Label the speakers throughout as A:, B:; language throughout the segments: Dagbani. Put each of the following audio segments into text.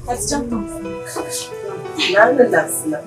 A: Ka ti chaŋ tiŋ puuni.
B: Naa ni labisina.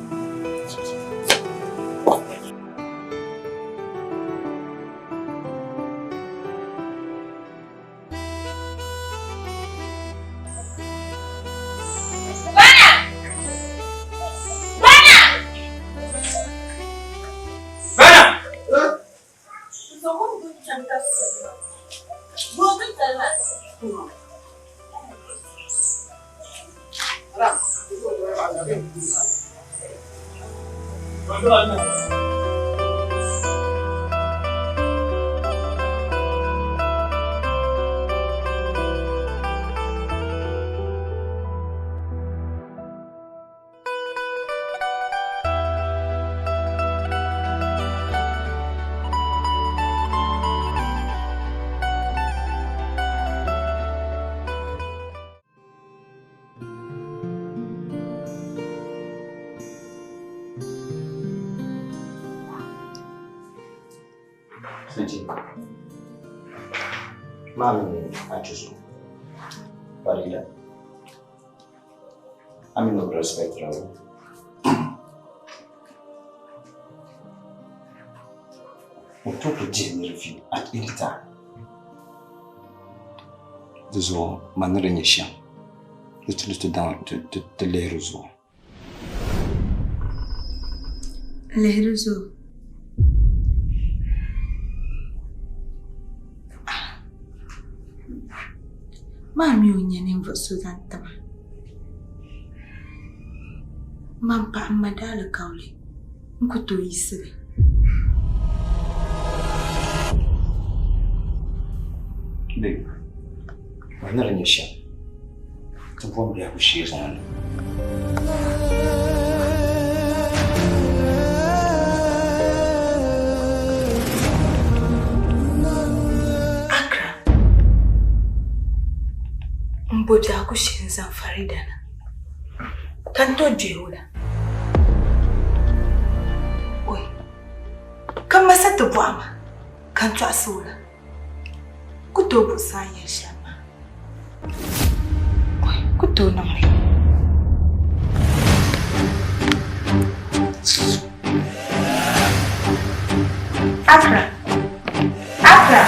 C: Sweetie, Mami achuzo. Farida. I'm in no respect, Raul. O tooi ku dihi niri vi at any time. Di zuɣu ma ni di nyɛ shɛm, di tu ni ti daŋ ti lihiri zuɣu.
A: Lihiri zuɣu. Maa mi o nyɛ ninvuɣ so zaŋ ti ma. Man paɣa m ma daalikauli n ku tooi yiɣisili.
C: Babe, ma ni di nyɛ shɛm, ti bom biɛhigu shee zuŋɔ ni.
A: Accra. M bo biɛhigu shee n-zaŋ Farida na ka n tooi gbihi o la. Oi, ka m ma sa ti bɔhi ma ka n tɔɣisi o la. Ku tooi buɣisi a ni yɛli shɛm maa. Oi, ku tooi niŋ li. Accra. Accra.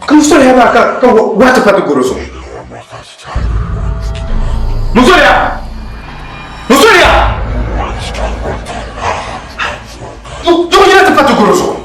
D: Ka musoliya maa ka ka waati pa ti goro zuɣu. Musoliya! Musoliya! Dugu yɛla ti pa ti goro zuɣu.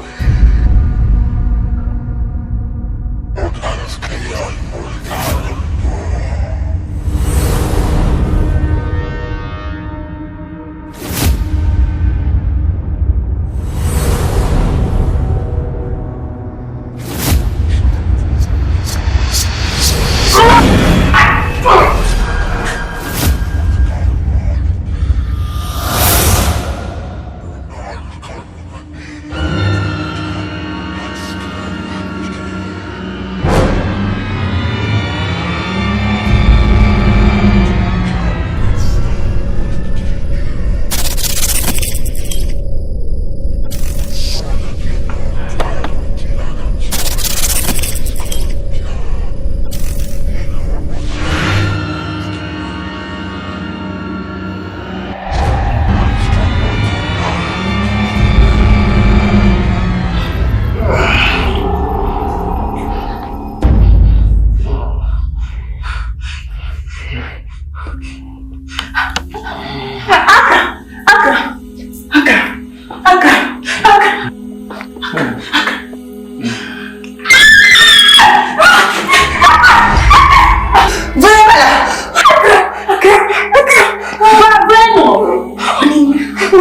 B: N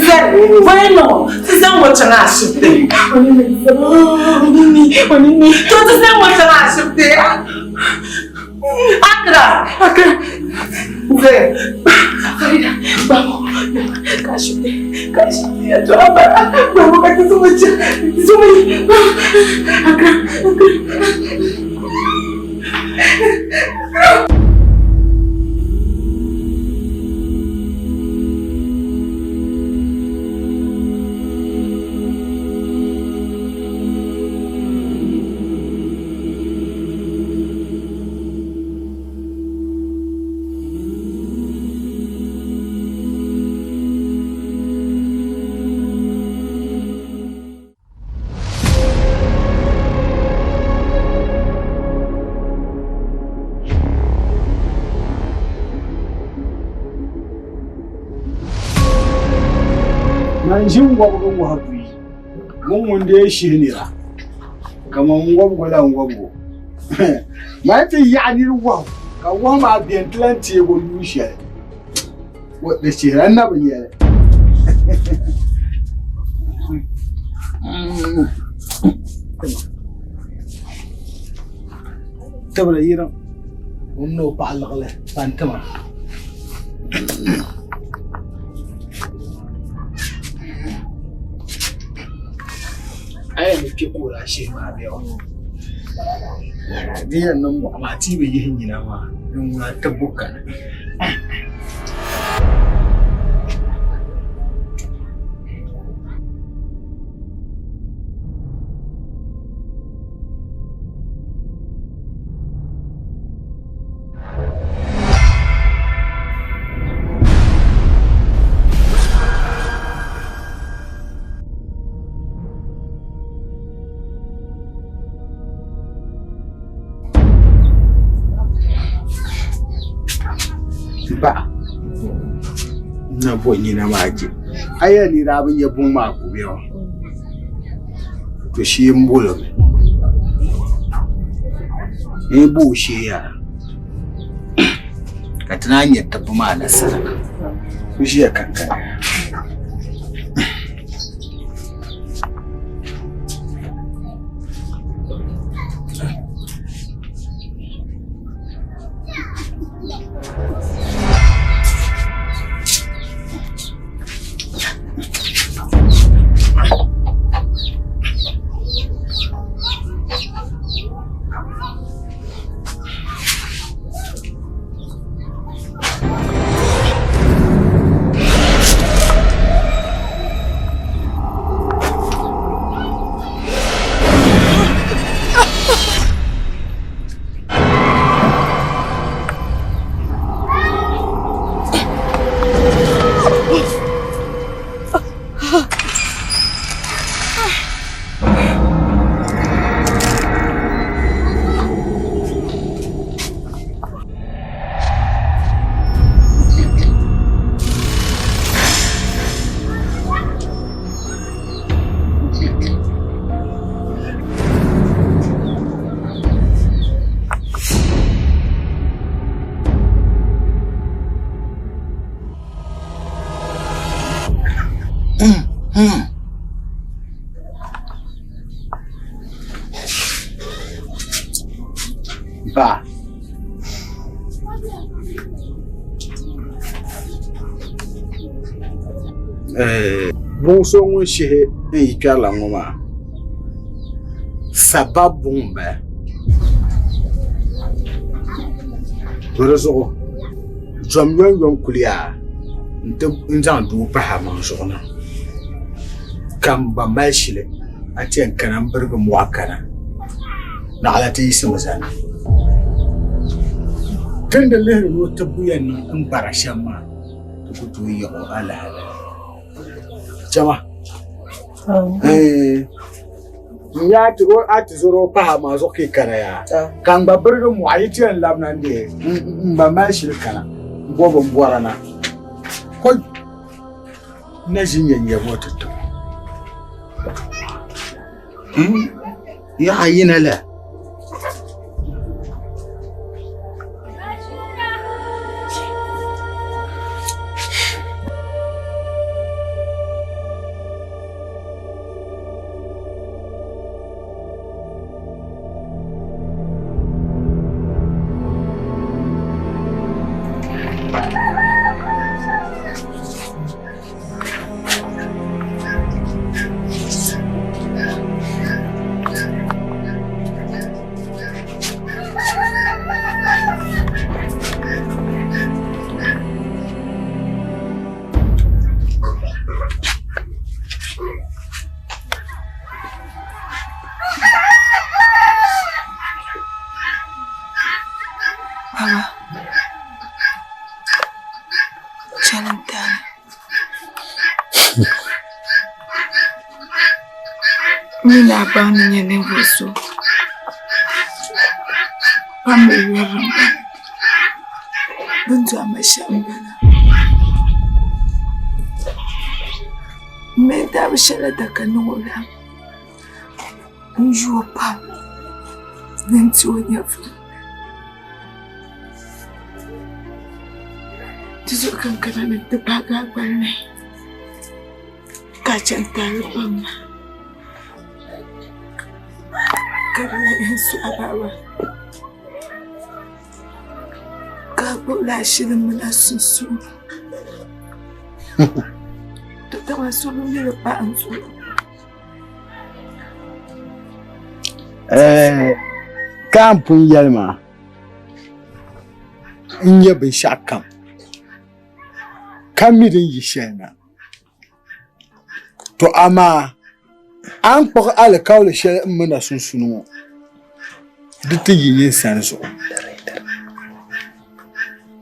B: zani bɔyi niŋ ti zaŋ ŋɔ chaŋ ashibiti. To ti zaŋ ŋɔ chaŋ ashibiti. Akra! Akra! Zaya. Farida, gbaabu ka ashibiti, ka ashibiti ya to abara. Gbaabu ka ti zaŋ ŋɔ chaŋ, ti zaŋ ŋɔ Akra, Akra.
E: Man ʒi n-wɔbigu wɔhi buyi, ŋun ŋun deei shihi nira, kaman n wɔbigu la n wɔbigu. Man ti yaɣi nir wɔhu, ka wɔhu maa beni ti lan teeg o yuun shɛli. Di chihira n na bi nya li. Tibiri yiriŋ o mini o paɣa liɣili pa n-tima. A yɛn ni kpe ka o daa shihi maa bɛ o. Di yɛn niŋ mɔɣu maa ti yi bi yihi nyina maa din ŋuna tibbu kani. Paɣa na bo nyina maa je a yɛli ni daa bi nyɛ buŋ maa ka o bɛ to shee n bolo mi n bo o shee yaa ka ti naan nyɛ tibbu maa nasara ku ʒiya kankani. Ba. Buŋ so ŋun shihi n yi kpɛrila ŋɔ maa sabab buŋ n bala to di zuɣu zom yomyom kuli yaa n zaŋ doo pahi a maŋ zuɣu na ka n gba mali shili a ti yɛn kana n birigi mɔɣu kana naɣila ti yiɣisimi zani ti ni di lihiri ni o tibbu yɛn niŋ n gbara shɛm maa ti ku tooi yiɣi o alahibahi chama n nya a ti zɔri o pahi a maa zuɣu ka yi kana yaa ka n gba birigi mɔɣu yi ti yɛn labina n dee n gba mali shili kana n bo bin bɔra na kɔi n na ʒi nyɛ nyɛbu ti tib Yaɣa yina la.
A: shɛli n-ti a ni. M mi ni a baŋ ni nyɛ ninvuɣ so ban mi yurilim bala. Bɛ ni dɔɣi ma shɛm m-bala. M mi daa bi shɛla daka niŋ o la. N yu o pam ni n ti o nyɛvili. Di zuɣu ka n kana ni n ti baagi a gbali ni ka a chɛ n-taali baŋ ma ka di lahi yɛn su a baaba ka a gbubila ashili mini a sunsuuni. To dama so bi mi li pahi n zuɣu.
E: Ka n pun yɛli maa n nyɛ binshɛɣu kam ka mi din yi shɛli na to amaa a ni kpuɣi alikauli shɛli m mini a sunsuuni ŋɔ di ti yi nyin sani zuɣu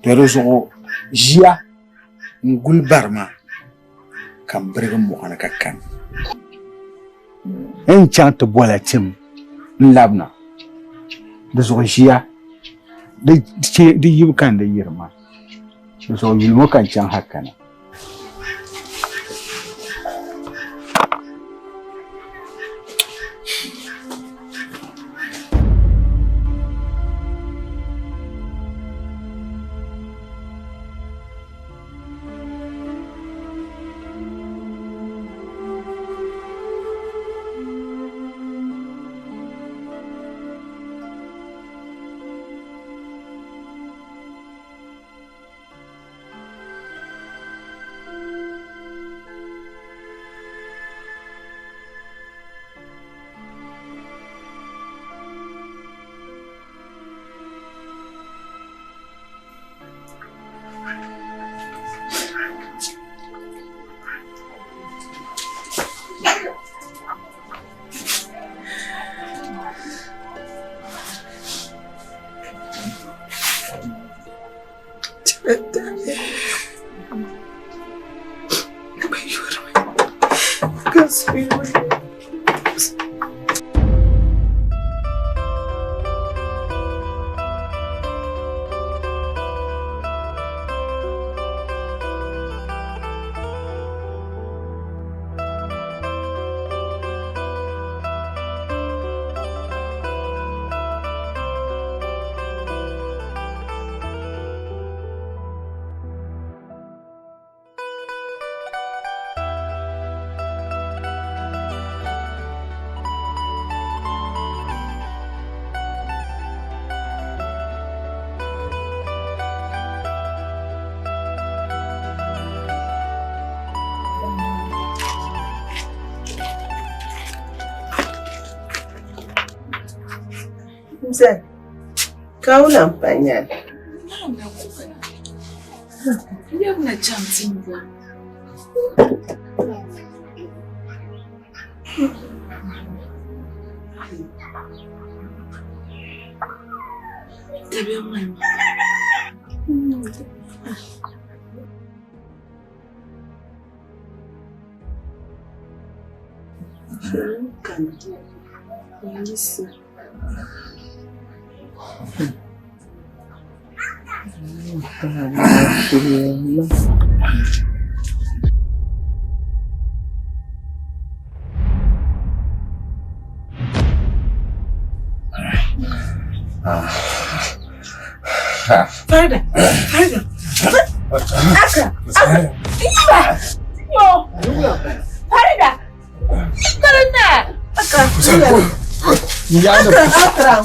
E: to di zuɣu ʒiya n-guli bari maa. ka m birigi mɔɣu ni ka kani. N chaŋ ti bola tim n-labina, di zuɣu ʒiya di yibu ka n di yiri maa, di zuɣu yuli ŋɔ ka n chaŋ hali kana.
B: Mzee, kaula mpanyani.
A: Farida, Farida, Akra, Akra, Iba, Yo, Farida, Karina, Akra, Akra, Akra.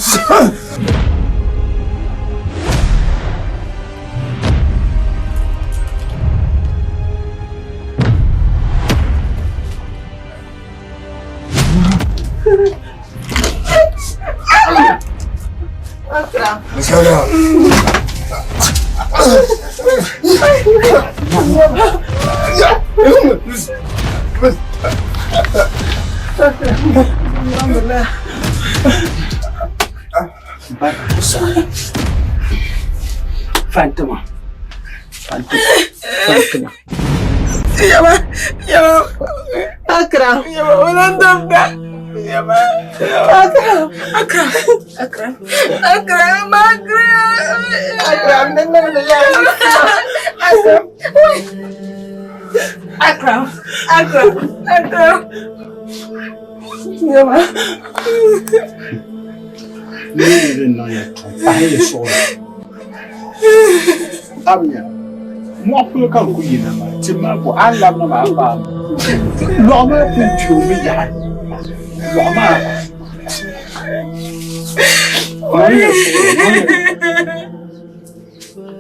E: Fantuma. Fantuma. Fatima.
A: Yaba, yaba.
B: Akram.
A: Yaba, wannan dabda. Yaba. Akram. Akram. Akram. Akram. Akram.
B: Akram, nan nan da ya
A: Akram. Akram. Akram. Akram. Yaba.
E: Ne ni din niŋ ya to pahi yi suɣuri. A bi nya mɔɣu polo ka n ku yina maa ti maa bo a ni labina maa a paai ma. Lɔɣu maa pun kpe o mi yaɣi. Lɔɣu maa niŋ ya suɣuri niŋ ya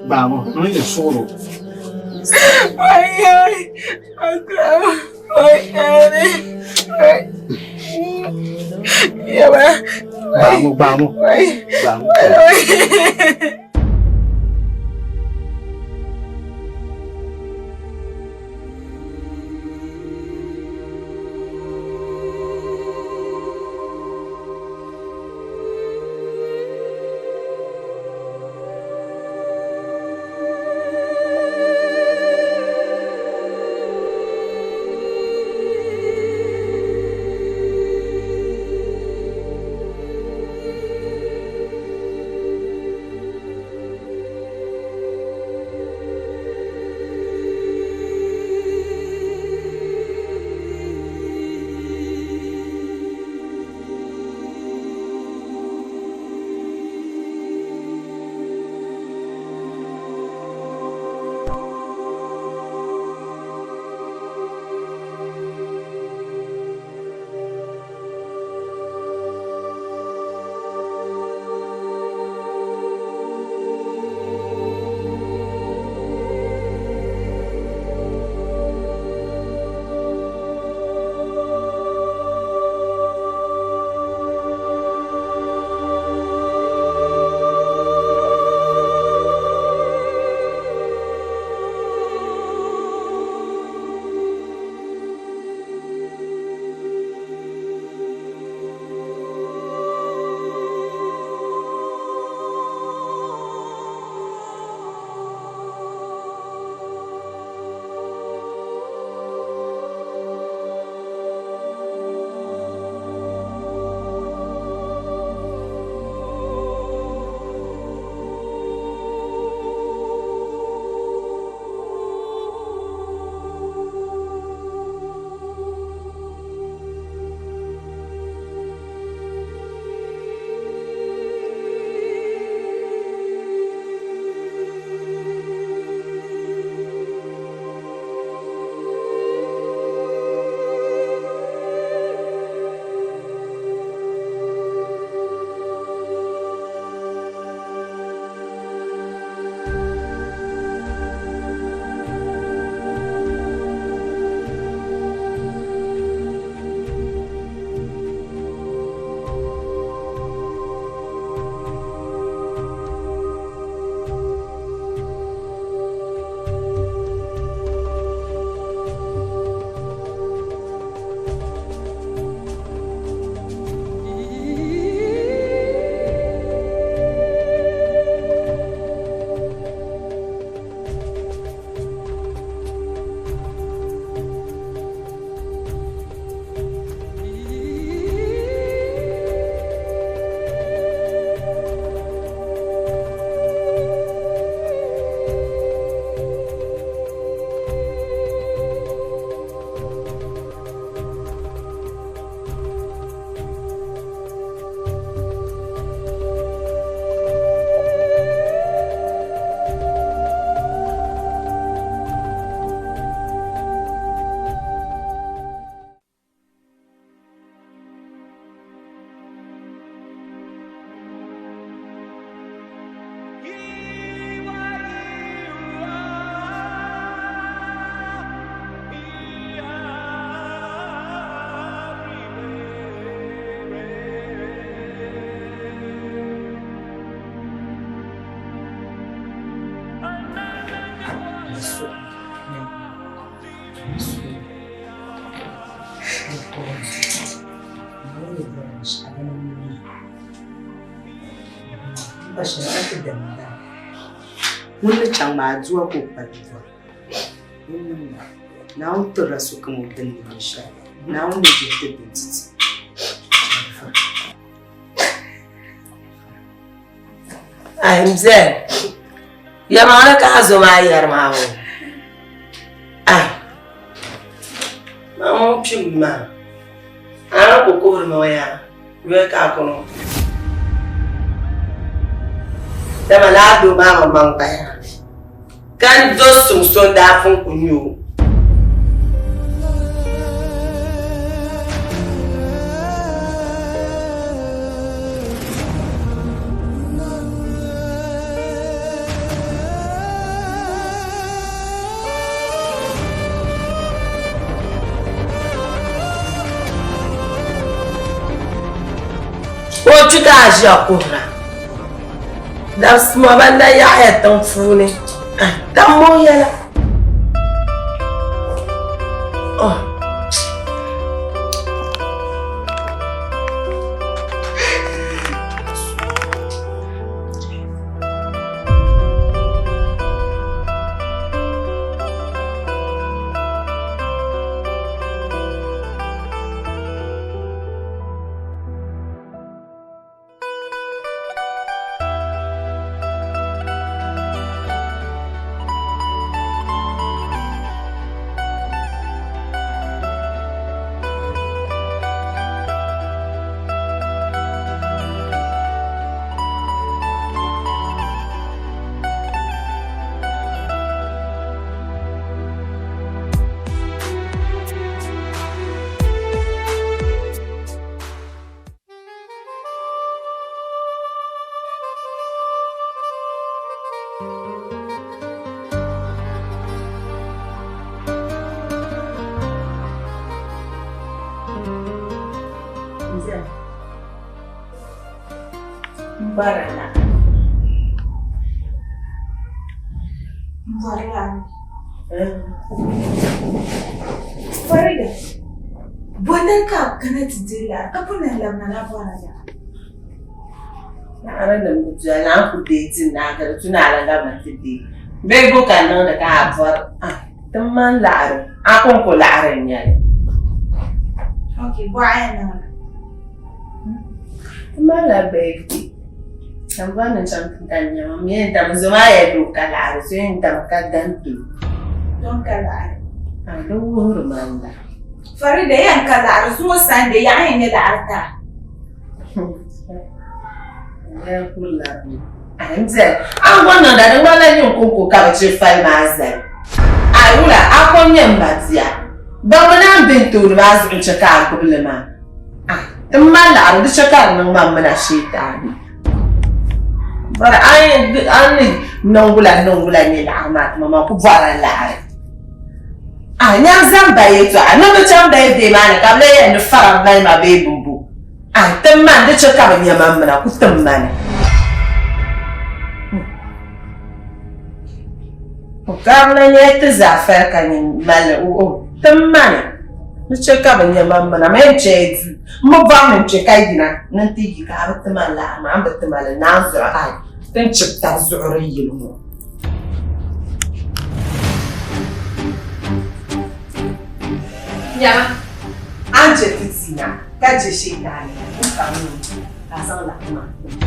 E: gbaagi o niŋ ya suɣuri o.
A: Ay, Akram. Ay, ay. Yaba.
E: Gbaagi o gbaagi o gbaagi o.
B: Ŋun ni chaŋ maa, adua ka o kpa di dɔri. Naawuni tirila sokam o dini ni binshɛli. Naawuni ni dihi ti bini ti ti.
F: Ai m bia, yɛlimaŋli ka a zo maa yɛri maa o. Ai, man ŋun kpim maa, a ni ku kuhiri ma o yaa, yoli ka a kuni o. Dama lala doo maa mi maŋ gbaya, ka n do suŋ so n-daa pun ku nya o. Ka o kpi ka a ʒiya kuhira. Dabisima ban na yaɣiya tiŋ puuni, tammi o yɛla. Oh. Barala.
A: Barala. Farida. Bɔna ka a kana ti deei laɣiri ka pun lahi labina ni a bɔri a laɣiri?
F: Laɣiri nim bi doya ni a ni ku deei ti naai ka di tu ni a lahi labina ti deei. Bee bo ka n niŋdi ka a bɔri a ti mani laɣiri a kɔŋko laɣiri n-nyɛ li.
A: Ok, bɔ a yɛn niŋ li?
F: Ti malila birthday ka m bɔri ni n chaŋ ti da nɛma. M mi yɛn dami zo maa yɛli ni o ka laɣiri so yɛn dami ka dan ti o.
A: Don ka laɣiri?
F: A di wuhiri ma n-la.
A: Farida yɛn ka laɣiri zuŋɔ Sunday yaɣa yɛn nyɛ laɣiri ti a.
F: N diɛli a ni bɔri niŋda di ŋmanila nyin kɔŋko ka bɛ chɛ fali maa zali. A wula a ko nyɛ m ba bia. Baŋmi ni a ni be n tooni maa zuɣu n-chɛ ka a gbubi li maa. A ti mali laɣiri di chɛ ka di niŋ ma m mini a sheetaani. Bɔri a ni niŋ wula niŋ wula nyɛ laɣiri maa ti ma maa ku bɔrila laɣiri. A nyaŋ zaŋ ba yɛtɔɣa ni bɛ chaŋ birthday maa ni ka bɛ lahi yɛli ni fara mali ma bee bimbo. A tim ma ni di chɛ ka bɛ nya ma m mina ku tim ma ni. O karili nyɛla ti zaa fali ka nyin mali li o tim ma ni di chɛ ka bɛ nya ma m mina ma yɛn chɛ ya duu m bi bɔri ni n chɛ ka yina ni n ti yi ka a bi ti ma laɣiri maa a ni bi ti ma li naan zuɣu ai ti ni chibi tab zuɣuri yili ŋɔ. Nyama, a ni chɛ ti tia ka je Shiitaani n-kpaŋ o ka a zaŋ laɣiri maa ti ma.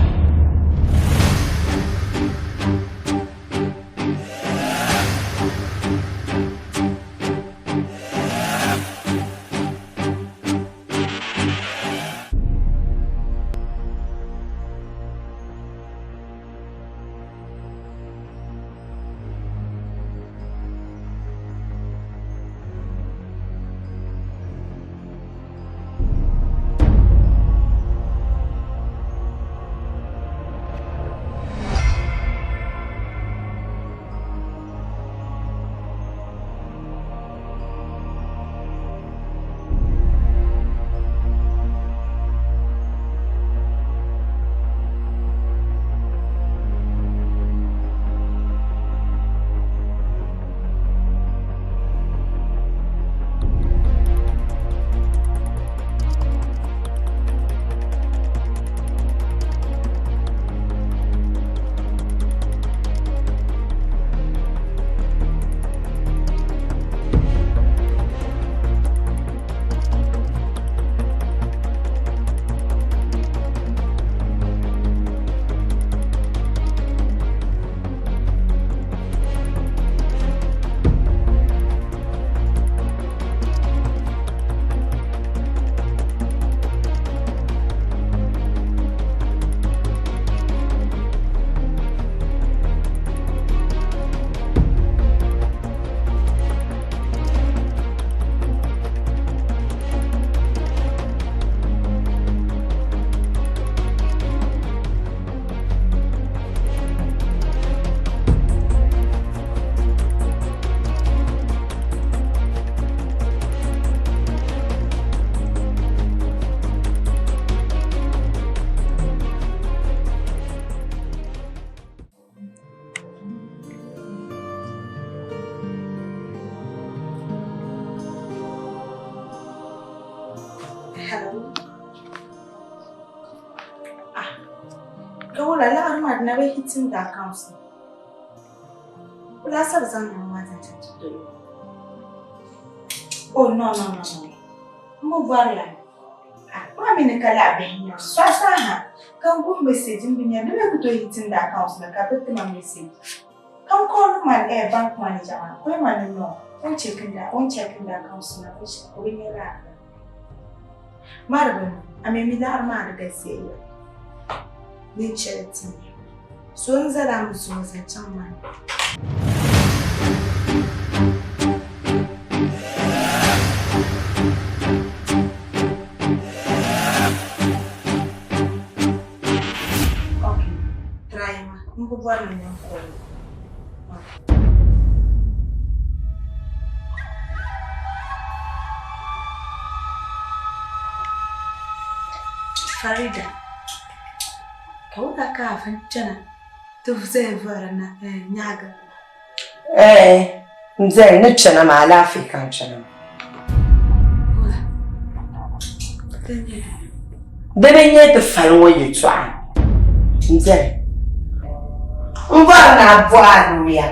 B: Hello. Ah. Ka wula laɣiri maa di na bi hitting the accounts ni. Wula sabi zaŋ nɛma maa zaŋ chaŋ ti doli o. Oh no no no no. M bi bɔri la. Ah, maa mi ni ka laɣ bihi n-nyɛ ba. Sɔɣisa ha ka n guhi message m bi nya di mi ku tooi hitting the accounts ni ka bɛ ti ma message. Ka n call man eh bank manager maa ka o yɛli ma ni no o ni checking the o ni checking the accounts na binshɛɣu o bi nya laɣiri. Maribini, a mi mi laɣiri maa di galisiya ya ni n chɛli ti nya. So n zali a mi zuŋɔ zaŋ chaŋ maa ni. Ok, try ma. N ku bɔri ni n call. Farida, ka wula ka a vun kpɛna ti zaya vɔri na nyaɣiga?
F: Ɛɛ, n zaya ni kpɛna maa alaafee ka n kpɛna maa.
B: Wula? Di nyɛ
F: Dini n-nyɛ ti fali ŋɔ yɛtɔɣa. N zaya. N bɔri ni a bɔ a looya,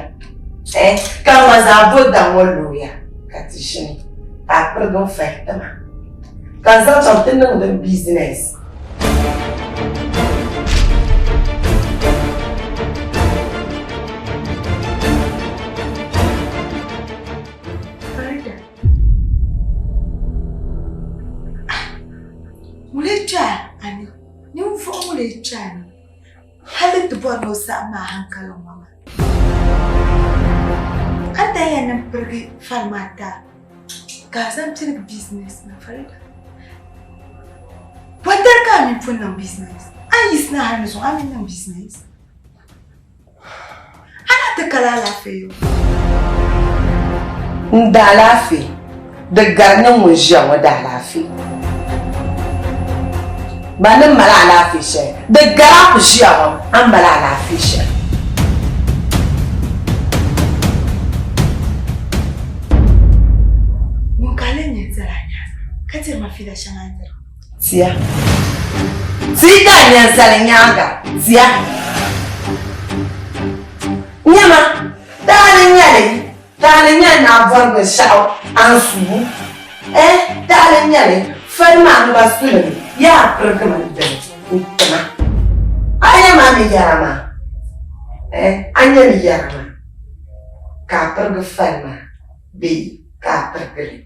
F: eh, ka n gba zaa bo daŋ ŋɔ looya ka ti ʒini ka a kpirigi n fali ti ma ka n zaŋ chaŋ ti niŋdi n business.
B: Farida. Ah, ŋuni kpe a ni? Ninvuɣu ŋuni kpe a ni? Hali ti bɔri ni o saɣim a hankali ŋɔ maa. A ni daa yɛn niŋ pirigi fali maa ti a ka a zaŋ piligi business maa Farida. Bɔtali ka a mini pun niŋ business? A ni yiɣisi na hali ni zuŋɔ a mini niŋ business? A na ti kali alaafee yo.
F: N da alaafee, di gari ni ŋun ʒiya ŋɔ da alaafee. Ba ni mali alaafee shɛli, di gari a ku ʒiya ŋɔ a ni mali alaafee shɛli.
B: Ŋun ka a lee nyɛ n-zali a nyaaŋa ka tiri ma fiila shɛŋa a ni diri.
F: Tia. Tia ka a nya zali nyaaŋa. Tia. Nyama, taali n-nyɛ li, taali n-nyɛ li ni a bɔri binshɛɣu a ni su. Eh, taali n-nyɛ li, fali maa n gba su li mi, yaa pirigimi n dini n-ti ma. A nya ma mi yɛra maa? Eh, a nya mi yɛra maa? Ka a pirigi fali maa bee ka a pirigi li?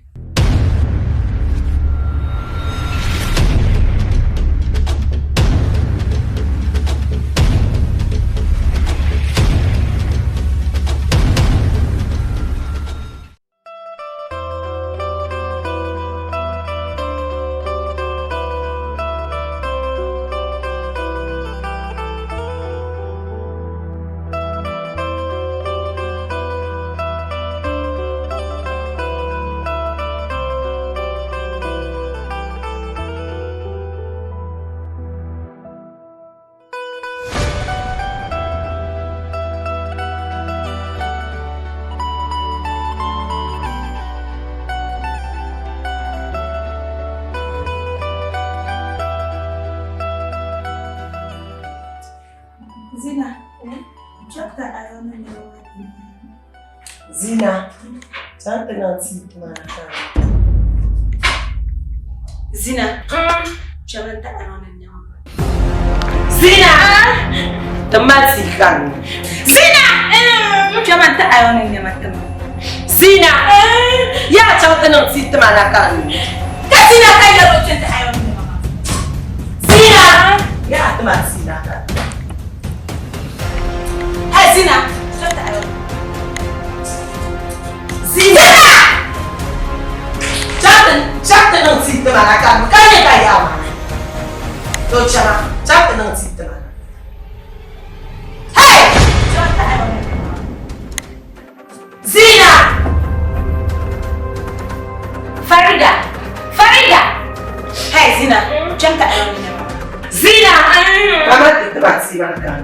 B: Zina, chapter ayɔna ni wa.
F: Zina, chaŋ ti niŋ tii maa ka.
B: Zina, chɛmi n-ti ayɔna ni wa.
F: Zina, ti ma tii ka ni.
B: Zina, chɛmi n-ti ayɔna ni ma ti ma.
F: Zina, yaa chaŋ ti niŋ tii ti ma na ka ni.
B: Ka Zina ka yɛl o chɛ n-ti ayɔna ni ma.
F: Zina, yaa ti ma tii na ka ni.
B: Hey Zina, chɛ n-ti ayɔna.
F: Zina! Chaŋ ti niŋ tii ti ma na ka ni ka nyɛ ka yaa maa. To chama, chaŋ ti niŋ tii ti ma na. Hey!
B: Chɛ n-ti ayɔna ni ma.
F: Zina!
B: Farida! Farida! Hey Zina, chɛ n-ti ayɔna ni ma.
F: Zina! Mama ti ma tii maa ka ni.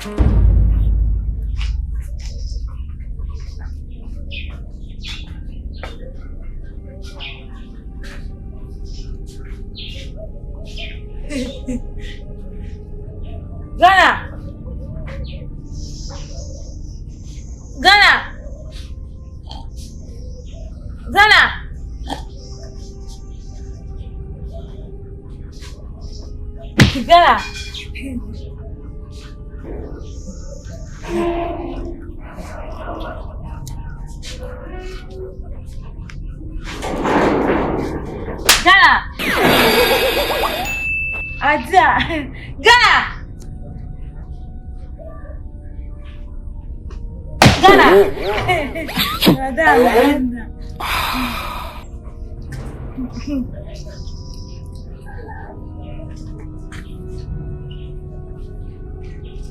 A: Gana! Gana! Gana! Gana! Gana! Adia! Gana! Gana! Madam.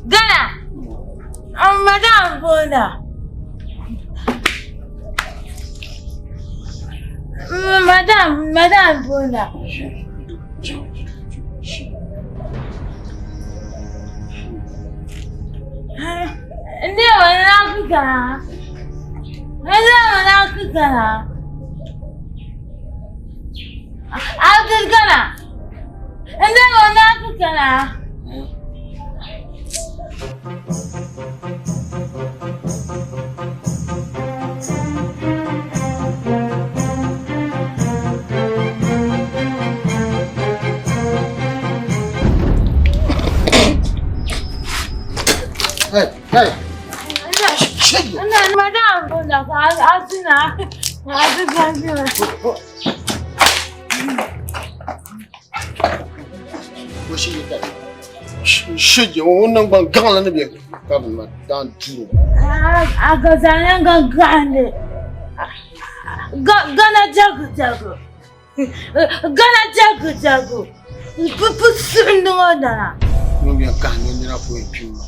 A: Gana! Madam Bona. Madam, Madam Bona. Ndị nwere n'akụkọ ha. Ndị nwere n'akụkọ ha. Akụkọ na. Ndị nwere n'akụkọ ha.
E: Hey, hey.
A: Madam Bona ka asị na akụkọ asị na.
E: Shege o nangban gaŋli ni bɛ ka bɛ ma daan duro.
A: Agazanya gane. Gana jagu jagu. Gana jagu jagu. Pupu sundi ŋɔ dana.
E: Ŋun bɛ kahi ni nira ko yi kpi ma.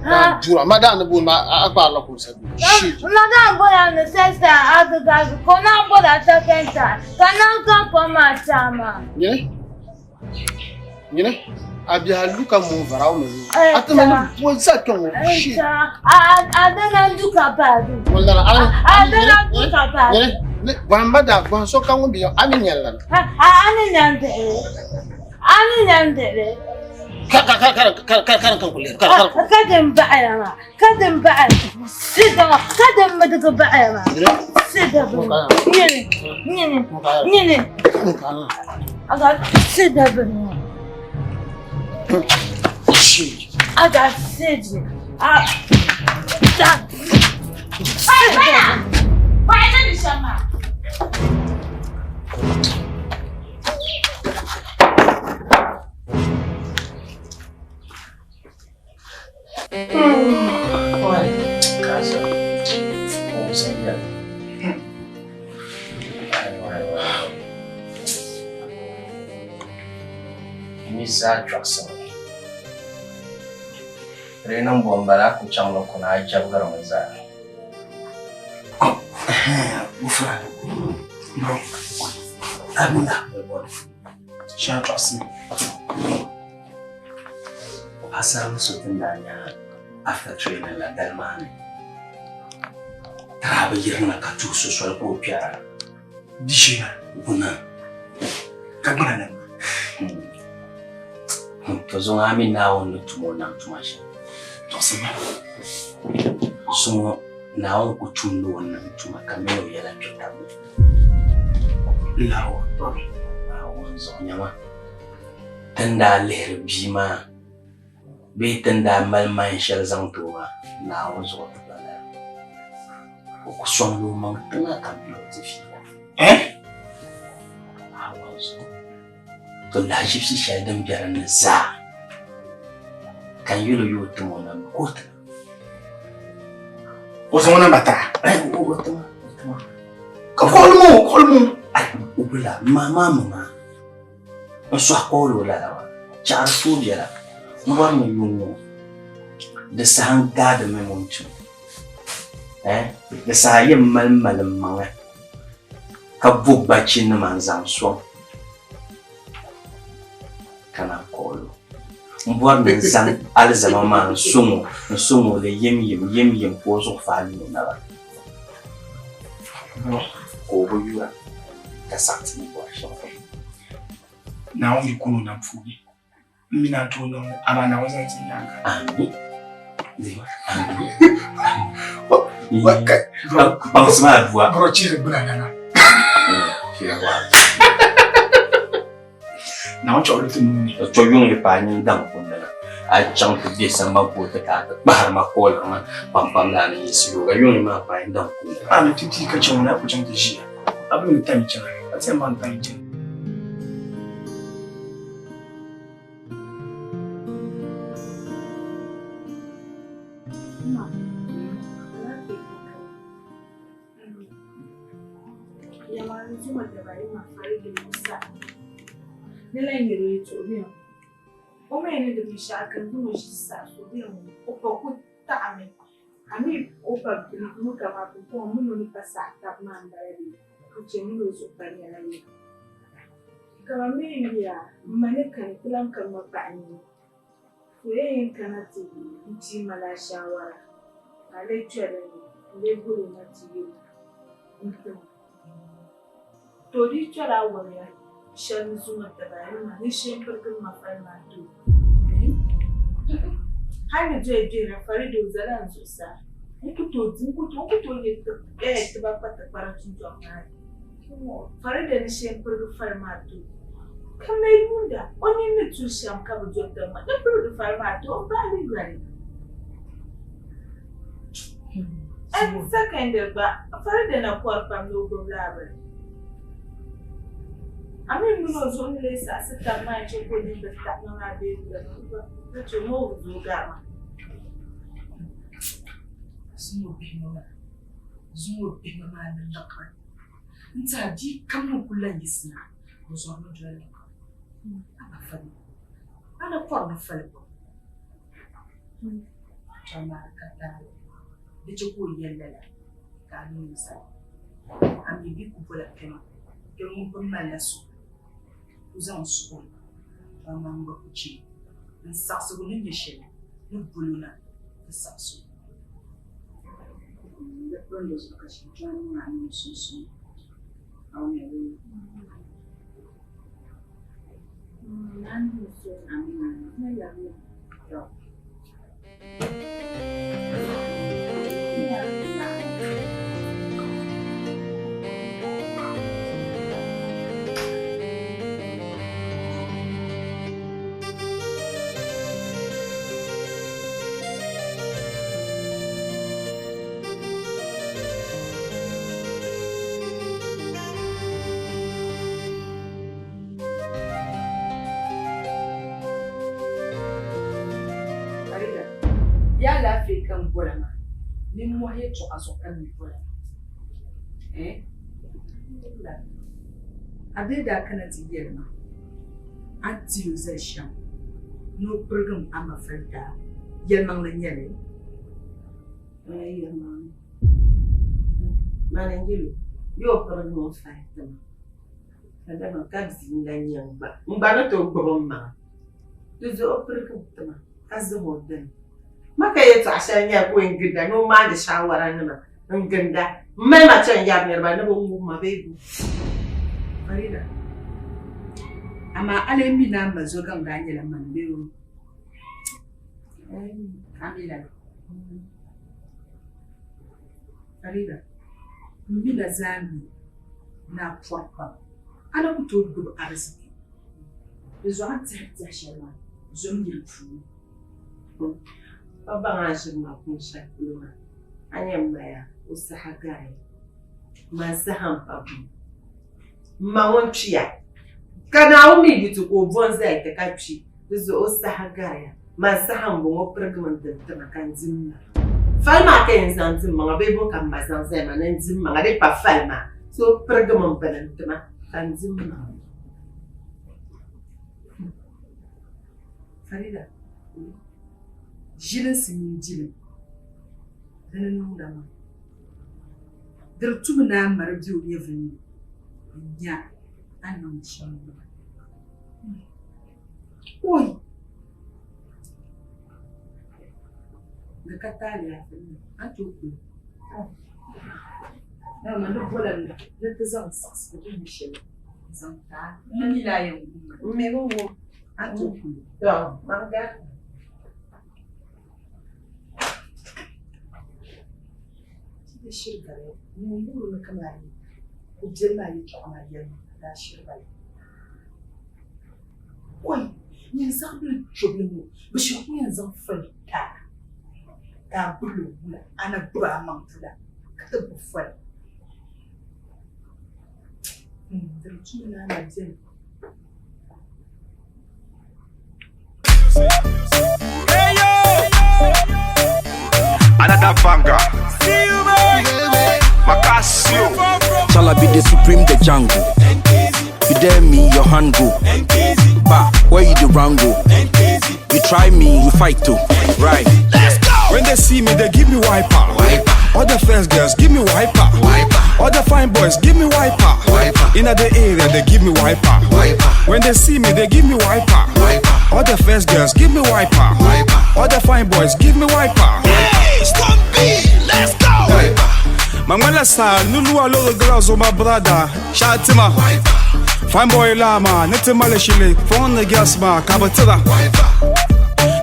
E: Daan duro ma daan ni booni ma a kpaarila kumsa bi. Shege.
A: Madam Bona ni sesa agagagu ko na bola second time. Ka na ka koma chama.
E: Nyini? Nyini? A biɛha lu ka moon vara o mi zuɣu. A ti ma ni bo za kpɛ ŋɔ. Shege.
A: Adana duka baadu.
E: Ŋun lana a
A: Adana duka baadu.
E: Nyini? Bɔhimba daa bɔhim so ka ŋun bi a mi nyɛli lana.
A: Ani nyandere. Ani nyandere.
E: Ka ka ka ka ka ka ka kan kulli ka ka.
A: Kadin baɣaya maa. Kadin baɣaya. Sida ŋɔ. Kadin midigi baɣaya maa. Sida bini. Nyini. Nyini. Nyini. Aga sida bini ŋɔ.
E: Shege.
A: Aga sidi. A. Da. Sida. Baɣaya ni shɛm maa.
C: Mi zaa chɔɣisimi. Di yi niŋ bo m-bala a ku chaŋ ni kuna a jɛbigirimi zaa.
G: Gufra, bro, abinda shɛŋa chɔɣisimi.
C: Paɣasarili so ti ni daa nya after training la dali maa ni, daa bi yirina ka tuhi so soli ka o kpɛra.
G: Di shee
C: Wuna.
G: Ka gbana ni.
C: To zuŋɔ a mi Naawuni ni tum o nam tuma shɛm.
G: Tɔɣisimi.
C: Zuŋɔ Naawuni ku tumdi o nam tuma ka mini o yɛla kpe tab ni.
G: Allahu Akbar.
C: Naawuni zuɣu nyama. Ti ni daa lihiri bia maa bee ti ni daa mali man shɛli zaŋ ti o maa, Naawuni zuɣu ti gba lala. O ku sɔŋdi o maŋ tiŋa ka bɛ o ti fiila. Naawuni zuɣu. To lahaʒibisi shɛli din be din ni zaa ka n yɛl o yi o tim o namba ka o ti ma.
G: O zaŋ o namba tira?
C: O ti ma, o ti ma.
G: Ka call mu, call mu.
C: Ai, o bi la, ma maa mi maa. N sɔhi call o lala maa. Chaɣiri tooi biɛla. N bɔri ni yuŋ ŋɔ di saha n gaadi mi ŋun tum. Di saha yɛn mali mali m maŋa ka bo bachinima n zaŋ sɔŋ ka na call o. M bɔri ni n zaŋ alizama maa n-sɔŋ o, n-sɔŋ o li yimyim, yimyim ka o zuɣu faai lu o naba. Ka o bi yura ka saɣi ti ni bɔri shɛm.
G: Naawuni yi kuni o nam puuni, m mi naan tooi niŋ li, amaa Naawuni zaŋ ti nyaaŋa.
C: Ami. Ami. Kpaŋsi maa dua.
G: Bɔrɔ chihiri gbuna lana. Naawuni chɛ o lu ti nuu ni.
C: Chɔ yuŋ yi paai nyin daŋ kundi na, a yi chaŋ ti be samban kootu ka a ti kpahiri ma kooliri ma pampam la a ni yiɣisi yooi ka yuŋ yi maa paai nyin daŋ kundi na.
G: A ni ti ti ka chaŋ ŋɔ ni a ku chaŋ ti ʒiya, a bi mi ni time chana, a ti yɛn baŋ time chana.
A: So yɛn yɛn kana ti n-pii ma la shaawara ka a lee kpe din ni n-lee boli o na ti yɛl o n-tim. To di yi kpɛla a wariya shɛli ni zuŋɔ daba ayi maa ni shee m-pirigiri ma fali maa ti o. Hal ni doya gbihira Farida o zala n zuɣusaa. N ku tooi di, n ku tooi, n ku tooi nyɛ tiba kpa tikpara dundɔŋ maa ni. Farida ni shee m-pirigi fali maa ti o. Ka mali yuunda o nini ni tuli shɛm ka bi do tiŋ maa ni pirigi fali maa ti o m-bahi li yoli. N secondary gba, Farida na kɔri pam ni o gbubi laa bini. A mi mini o zuɣu ni lee saɣisi taba maa n-chɛ ka o nini bi taɣi ma maa bee wula ka chɛ o ma o bi zooi gari ma.
B: Zaŋ o bihi ŋɔ maa, zaŋ o bihi ŋɔ maa ni liɣiri n-ti a bia kam ŋun kuli lan yiɣisina o zɔrimi doli liɣiri. A ba fali, a ni kɔri ni fali bɔ? Tɔ amaa di ka taali, di chɛ ka o yɛli lala ka a niŋ o zali. A mi bɛ ku bola kpɛma, kpɛma ŋun pun malila suhu ka o zaŋ suh o, tɔ amaa n gba ku chɛ n saɣisigu ni nyɛ shɛli ni bol o na ti saɣis o. Di piri di zuɣu ka shintɔri niŋ a niŋ sunsuuni, a wumya bee?
F: Farida, ya alaafee ka n bola maa? Nimmɔhi yɛtɔɣa zuɣu ka m mi bola maa. Eh? A bee daa kana ti yɛli ma a ni ti o zali shɛm ni o pirigim a ma Farida, yɛlimaŋli n-nyɛ li?
H: Yɛlimaŋli. Mani n-yɛl o, bee o pirigim o fahi ti ma. Ka dama ka bia n-lan nyɛ n gba, n gba ni tooi gbubi m maŋa. Di zuɣu o pirigim ti ma ka zaŋ o dini ma ka yɛtɔɣ shɛli nyɛla ka o yɛn ginda ni o maandi shaawaranima n-ginda m-mali ma chani yɛri niriba ni bɛ ŋubi ma bee bɛ.
F: Farida, Amaa a lee mi ni a ma Zogaŋ daa nyɛla mani bee o? A mi lala? Farida, M mi na zaa mi ni a pɔri pam. A na ku tooi gbibi ariziki. Di zuɣu a ni tɛhiri tɛhi shɛli maa, zom yi di puuni.
H: Pa baŋ a ʒiri ma kum shɛli polo maa, a nya m ma yaa, o saha gariya. Man saha m-pa buni. M ma ŋun kpiya, ka Naawuni mi yi ti ka o bo n-zali ti ka kpi, di zuɣu o saha gariya. Man saha m-bɔŋɔ, o pirigimi n-diri ti ma ka n di m maŋa. Fali maa ka yɛn zaŋ di m maŋa bee bo ka m ma zaŋ zali ma ni n di m maŋa di pa fali maa, so o pirigimi m bini n-ti ma ka n di m maŋa.
F: Farida, ʒilinsi mini dilim dini niŋda maa, di di tumi ni a mari be o nyɛvili ni n-nya a ni niŋdi shɛm maa. Oi!
B: Di ka taali a ti niŋ, a ni tooi kuli. Dama ni bola n ni ti zaŋ siɣisigu din nyɛ shɛli n-zaŋ ti a. M mi la a yɛn wum ma.
H: M mi bi wum.
B: A ni tooi kuli.
H: Tɔ, man gari.
B: Ti di shiri gariya. Ŋun wuhiri mi kamani o biɛli maa yɛtɔɣa maa yɛlimi ka daa shiri bala. Kɔi, nyin zaɣibili chobili ŋɔ, bɛ shiri ku yɛn zaŋ fali ti a ka a gbubi li wula, a na gbubi a maŋ pula ka ti gbubi fali. Di di tumi ni a na beni.
D: Another banger. Macasio.
I: Shall I be the supreme, the jungle? You dare me, your hand go. Ba, where you the rango? You try me, we fight too. Right.
D: Let's go. When they see me, they give me wiper. All the first girls give me wiper. All the fine boys give me wiper. In the area, they give me wiper. When they see me, they give me wiper. All the first girls give me wiper. All the fine boys give me wiper. Hey, Stone B, let's go. Mangwala sa nulu alo the girls my brother. Shatima. Fine boy lama, nete malashile, phone the girls ma kabatira.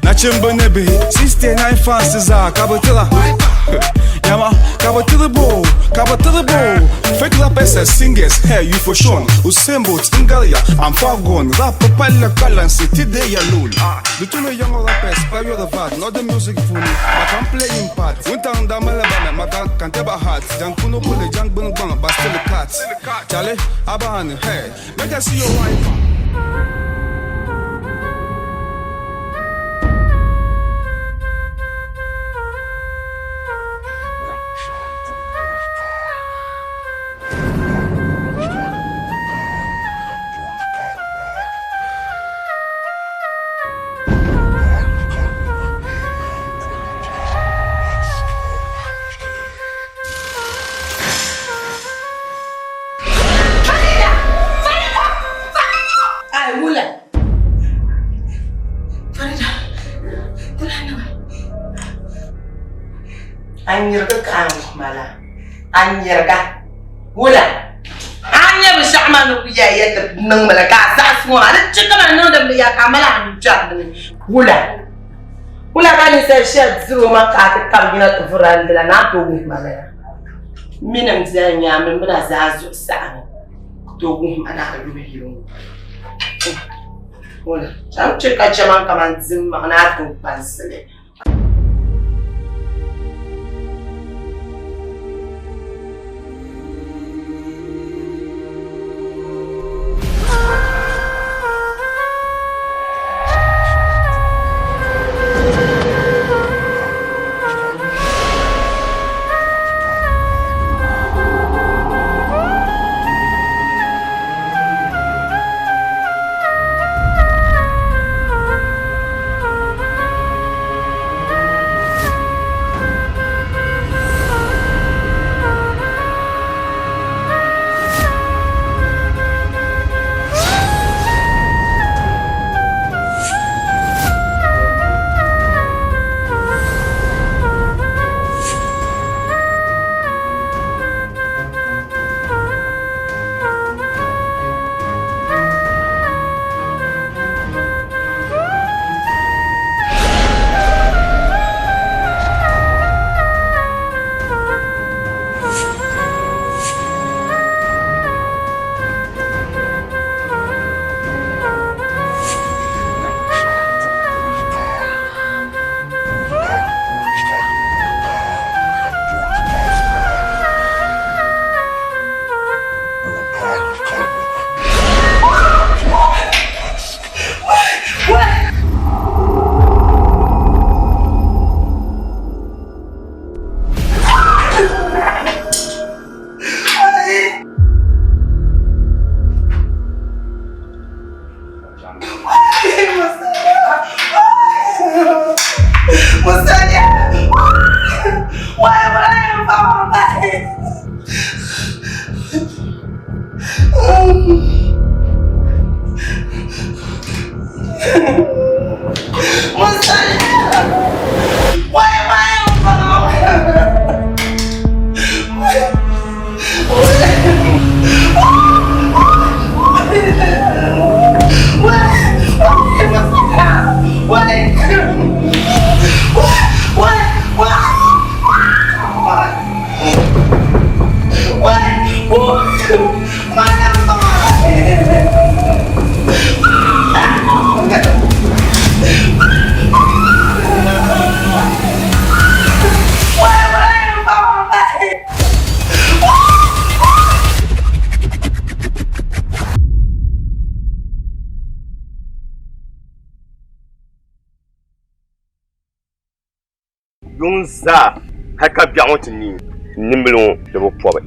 D: Nachimba nebi, 69 fans is a kabatira. Yama, kabatira bo, kabatira bo. Fake rappers and singers, hey you for sure. Usain Bolt, Ngaria, I'm far gone. Rap pala kalansi, today alone. The two young rappers, play the vat, not the music for me. I can play in part. Winter and Malabama, Makan Kanteba hat. Jankuno Pule, Jank Bang Bang, but still the cat. Charlie, Aban, hey, make I see your wife.
H: An yirigi ka a wuhi ma la, an yiriga wula a ni nyɛ binshɛɣu maa ni ku ya ya ti niŋ mi la ka a zaɣisi ŋɔ maa di chɛ ka man niŋ din bi ya ka a mali a nuu kpɛri di ni wula wula ka ninsal shɛli diri o maŋ ka a ti kabi yina ti vuri a ni la ni a tooi wuhi ma la ya m mi ni n diɛla n nya a mini bina zaa zuɣusaa ni ku tooi wuhi ma ni a yuli yili ŋɔ wula chaŋ chɛ ka chɛ man kaman dim maŋ ni a tooi kpaŋsi li.
J: Yuŋ zaa hali ka biɛɣu ŋɔ ti neei, n nimbila ŋɔ di bi pɔbi.